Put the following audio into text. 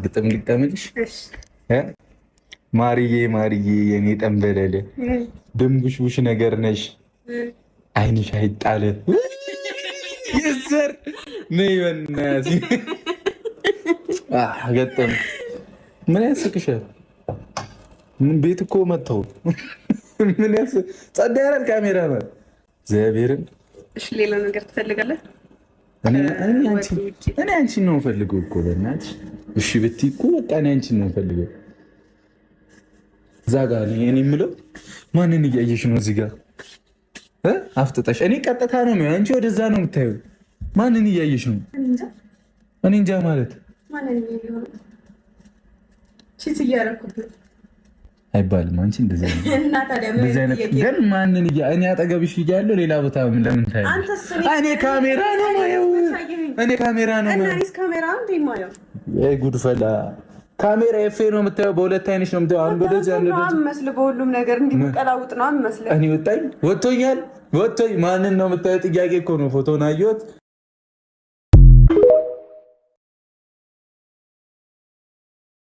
ግጥም ልግጠምልሽ? ማርዬ ማርዬ የኔ ጠንበለል ድንቡሽቡሽ ነገር ነሽ፣ አይንሽ አይጣል ይዘር ነይ በእናትሽ። ገጠም ምን ያስቅሻል? ምን ቤት እኮ መጥተው ምን ያስ ጸዳ ያላል ካሜራ ማለት እግዚአብሔርን። እሺ፣ ሌላ ነገር ትፈልጋለህ? እኔ አንቺን ነው የምፈልገው እኮ በእናትሽ። እሺ ብትይ እኮ በቃ እኔ አንቺን ነው የምፈልገው። እዛ ጋር እኔ የምለው ማንን እያየሽ ነው? እዚህ ጋር አፍጥጠሽ። እኔ ቀጥታ ነው የሚሆን፣ አንቺ ወደዛ ነው የምታየው። ማንን እያየሽ ነው? እኔ እንጃ ማለት አይባልም። አንቺ እንደዚህ አይነት ግን ማንን እኔ አጠገብሽ እያለሁ ሌላ ቦታ ለምን ታያለሽ? እኔ ካሜራ ነው የማየው። እኔ ካሜራ ነው የማየው። ጉድ ፈላ። ካሜራ ኤፌ ነው የምታየው። በሁለት አይነሽ ነው የምታየው። አንድ ወደዚህ አንድ ወደዚህ መስል በሁሉም ነገር እንዲቀላውጥ ነው መስል። እኔ ወጣኝ ወጥቶኛል ወጥቶኝ ማንን ነው የምታየው? ጥያቄ እኮ ነው። ፎቶን አየሁት።